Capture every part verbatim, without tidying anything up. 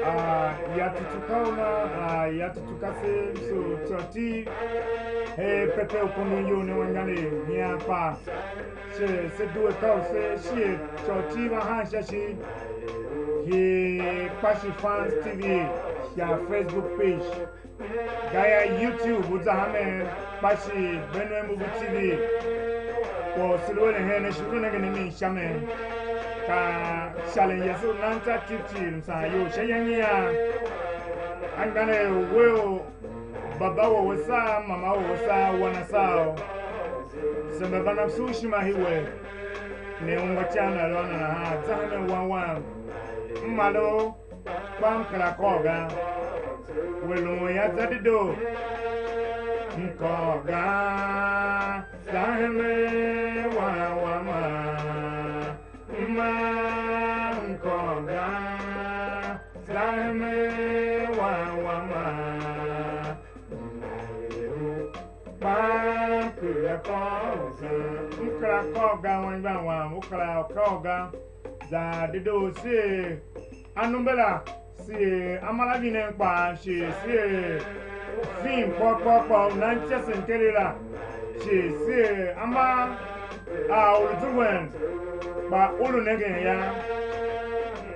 Ah, ya tutu ka u nan, ah, ya tutu ka se, so, tsô ti, he pepe u kondon iyol ne anmgbianev nyian kpaa. Se, se due ka u se shighe tsô ti va han sha shi, hi Kpashi Fans T V sha Facebook page. Gaya YouTube u za hemen, Kpashi Benue Movie T V. Kwagh u se lu eren hen ne shi u lu nengen a mi sha mi. Ka shalen yase u nan za tiv cii msaan iyol sha iyange i an. Anmgbianev, we u baba wou a saa, mama wou a saa, wan a saa u. Se mba van a msughshima hi we. Ne ungwa ican a lu a na nahan, za hemen wan wam. M ma lu kpa m kera kôr ga. We lumun yô, za dedoo, m kôr ga, za hemen wan wam a, m ma m kôr ga, za hemen wan wam a, m ma er u kpa m kera kôr ga, m kera kôr ga, anmgbian wam, u kera kôr ga, za dedoo se. Anumbe la, se er amara vinen kpaa, shi se er fin kpôr kpôr kpôr u nan ityesen keregh la, shi se er ama a u lu zungwen, kpa u lu nengen yô.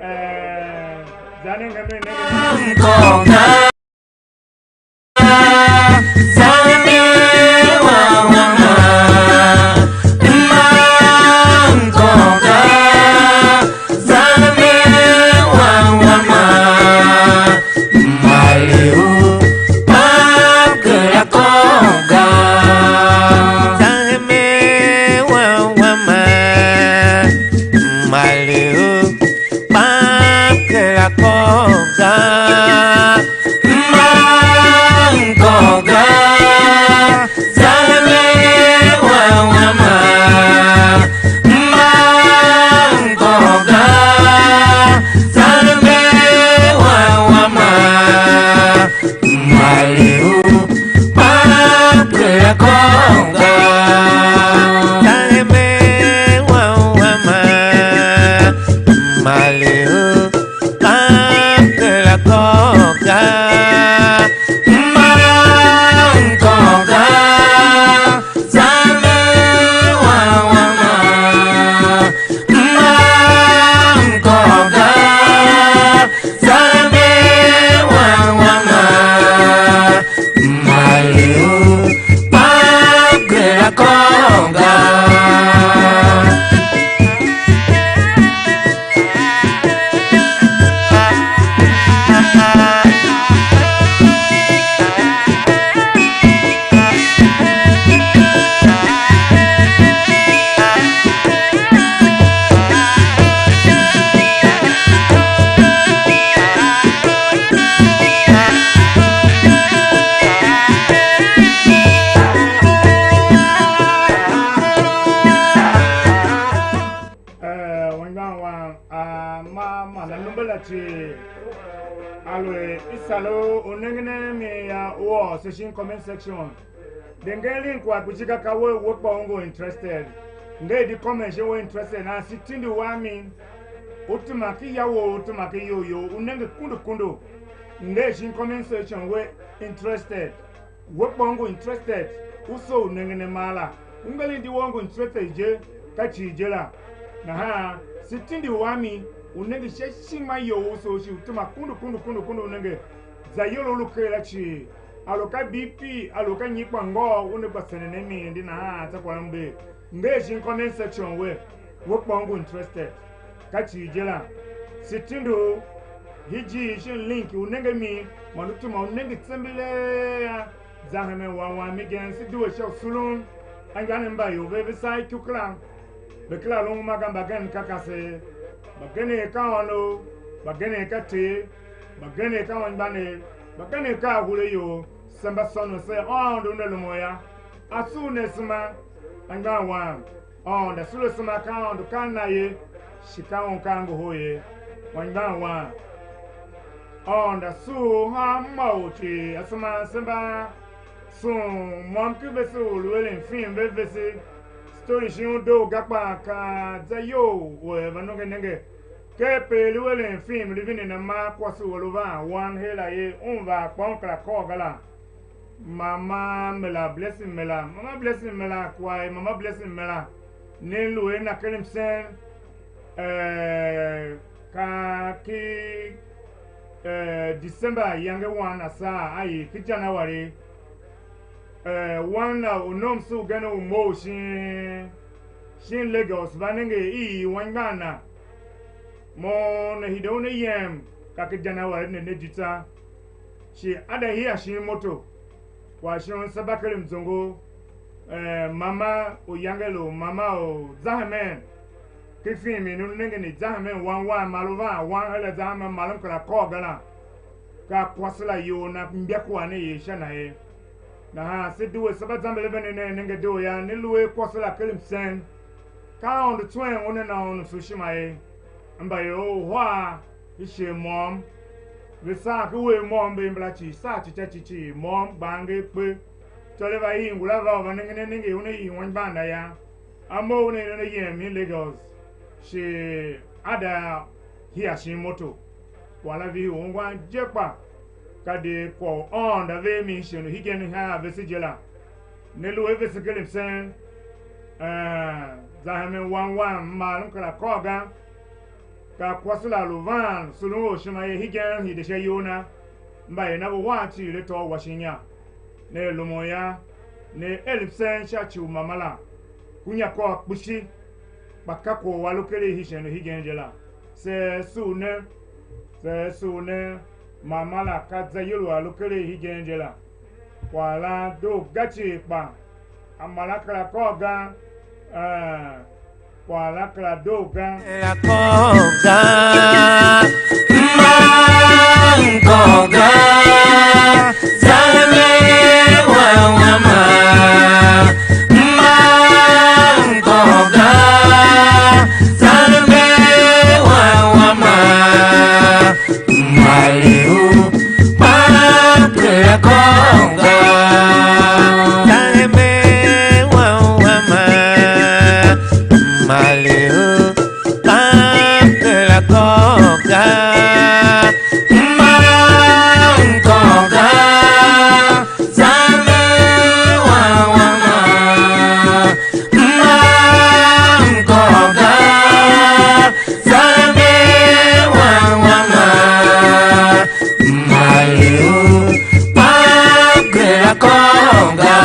Eh, za nenge me nengen. Eh, anmgbian wam, a ma man anumbe la cii, aluer i sar u u nengen a mi yô, u ôr se shin comment section. De ngeen link kwagh kpishi ga, ka we, we kpa u ngu interested. Nger di comment shin we interested, nahan se tindi u a mi, u tema ken ya wou, u tema ken iyol you, u nenge kundu kundu. Nger shin comment section we interested. We kpa u ngu interested, u soo u nengen a mar la. U ngeren di wou ngu interested je, ka cii je la. Nahan se tindi u a mi, u nenge sha ishima you u soo shi u tema kundu kundu kundu kundu u nenge. Za iyol u lu ker la cii. A lu ka B P, a lu ka nyi kpa ngôu u ne gba senen a mi ndi nahan tsa kwagh mber. Nger shin comment section we, we kpa u ngu interested. Ka cii je la. Se tindi u, hii ijiir shin link u nenge mi, man u tema u nenge tsembelee a, za hemen wan wam igen, se due sha u surun anmgbianev mba ior vev ve saa ikyo kera, ve kera lu uma ga, mbagenev ka kasev, mbagenev ka ônov, mbagenev ka ter, mbagenev ka anmgbianev, mbagenev ka ahureyol, se mba sônon ser Aôndo una lumun yô. A sugh ne asema, anmgbian wam. Aôndo a sugh asema, ka Aôndo ka a na ye, shi ka un ka a ngohol ye, anmgbian wam. Aôndo a sugh hanma or cii asema, se mba sughun môm ken vese u lu eren fin ve vese story shin u doo ga, kpa ka za iyol u er va nongo nenge. Ker pe lu eren fim, lu vinen a ma kwase u a lu van wan her la ye, un vaa kpa un kera kôr ga la. Mama Mela, Blessing Mela, Mama Blessing Mela, kwagh er Mama Blessing Mela, ne lu a na ken msen, eh, ka ki, eh, December iyange wan asaa a i ki January. Eh, wan na u nomso ugen u mough shin, shin Lagos, va nenge i i anmgbian na. Mo ne hide un a yem, ka ken January ne ne di tsô. Shi a de hia shin moto, kwagh shon se mba ken mzungu, eh, mama u iyange lu mama u zahemen, ki fim i ne lu nengen i zahemen wan wan, mar u van wan her a zahemen, mar m kera kôr ga la, ka kwase la iyol na, imbakwagh ne i sha na ye. Nahan se due, se mba zamber a venen nen, nenge doo yô, ne lu a kwase la ken msen. Ka Aôndo tswen una na un msughshima ye. Mbayev uhar, i shighe môm, ve saan ken uwegh môm, mber mbala cii, saa cica cii cii, môm gba angev kpe. Tsô le va ii ngula va u va nengen anenge una ii anmgbian na yô, a mough una eren ayem i Lagos, shi a da hia shin moto. Kwagh la vihi u ungwan je, kpa ka di kwagh u Aôndo a ver mi shighe u hegen a vese je la. Ne lu a vese ken msen, eh, za hemen wan wam, m mar m kera kôr ga. Ka kwase la lu van surun orshima ye hegen hide sha iyol na, mbayev na ve wan cii le tôô wa shin inya. Ne er lumun yô, ne er msen sha ci u mama la, ku inya kôr kpishi, kpa ka kwagh u a lu ker a hishighe u hegen je la. Se sugh ne, se sugh ne, mama la ka zayol u a lu ker a hegen je la. Kwagh la doo ga cii, kpa a mar a kera kôr ga, eh, kwagh la kera doo ga. A kôr ga, ma m kôr ga, za me wa wa ma, ma m kôr ga, za me wa wa ma. Maliu, Pampe la Konga. Daheme wa wa ma. Maliu, Pampe la Konga. Ma Konga. Zambe wa wa ma. Ma Konga. Zambe wa wa ma. Maliu, Pampe la Konga.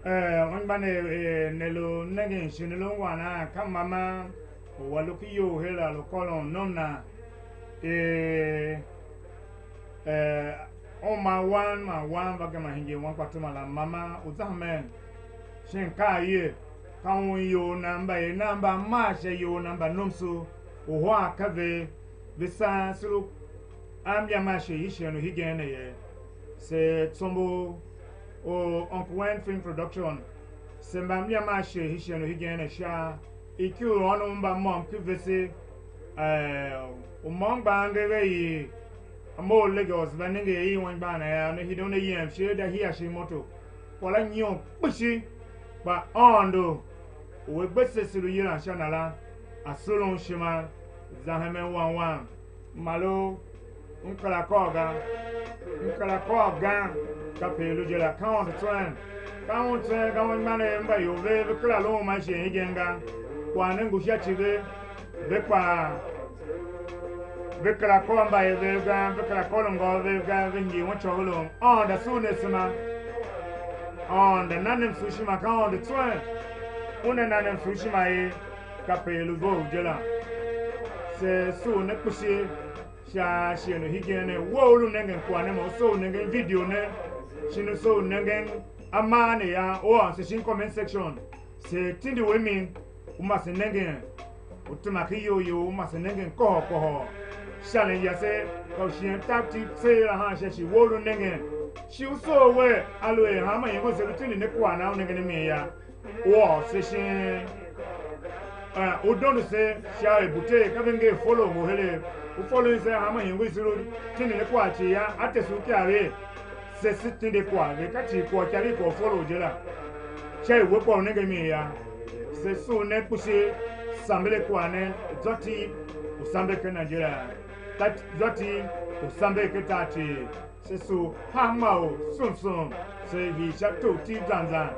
Eh, anmgbianev, eh, ne lu nengen shi ne lu ungwan a ka mama u a lu ku iyol her a lu kôron nom na, eh, eh, uma wan man wan va gema hingir wan kpa tema la, mama u zahmen shin ka ye, ka un iyol na, mbayev na mba maa sha iyol na, mba nomso, uhar ka ve, ve saan se lu a mliam a ashe i shighe u hegen ne ye. Se tsombor u Uncle Wayne Film Production, se mba mliam a ashe i shighe u hegen ne sha ikegh u ônov mba môm ki vese, eh, u môm gba angev a i a mough Lagos, va nenge er i anmgbian na yô, ne hide una yem shi a da hia shin moto. Kwagh la nyion kpishi, kpa Aôndo u a gbe se se lu yilan sha na la, a surun ishima, za hemen wan wam. Malo, m kera kôr ga, m kera kôr ga, kape i lu je la, ka Aôndo tswen, ka Un tswen, ka Un anmgbianev mba ior vev ve kera lu uma shighe hegen ga, kwagh ne ngu sha ci ve, ve kpaa, ve kera kôr mbayev vev ga, ve kera kôr ngôôr vev ga, ve hingir un côgholom. Aôndo a sugh ne asema, Aôndo a na ne msughshima, ka Aôndo tswen, Una na ne msughshima ye, kape i lu vough je la. Se sugh ne kpishi sha shighe u hegen ne, we u lu nengen kwagh ne, man u soo u nengen video ne, shin u soo u nengen amaa ne yô, u ôr se shin comment section. Se tindi we mi, u ma se nengen. U tema ken iyol you, u ma se nengen kôhôr kôhôr. Sha len yase, ka u shighe tar Tiv tseegh la han sha shi, we u lu nengen. Shi u soo wer, aluer hanma iengem se lu tindi ne kwagh nan u nengen a mi yô, u ôr se shin, eh, u dondo se sha er buter ka ve nger follow ngu heregh. U follow se hanma iengem se lu tindi ne kwagh cii yô, a tese u ikyav er se, se tindi kwagh ve, ka cii kwagh u ikyav i kwagh u follow je la. Sha i we kwagh u nenge mi yô, se sugh ne kpishi, samber kwagh ne, zwa Tiv u samber ken Nigeria, ta-, zwa Tiv u samber ken tar Tiv. Se sugh hanma u sum sum, se hii sha tor Tiv zan zan,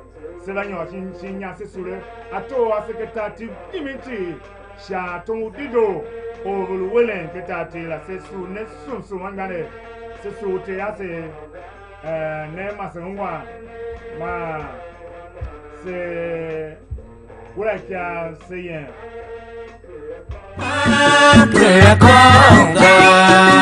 se va nyôr shin, shin inya, se sule ator ase ken tar Tiv jimin cii, sha tom u dedoo u ve lu eren ken tar Tiv la. Se sugh ne sum sum anmgbianev, se sugh Ter ase, eh, ne ma se ungwa, man se kura ikyav se yem. Prayer Conga.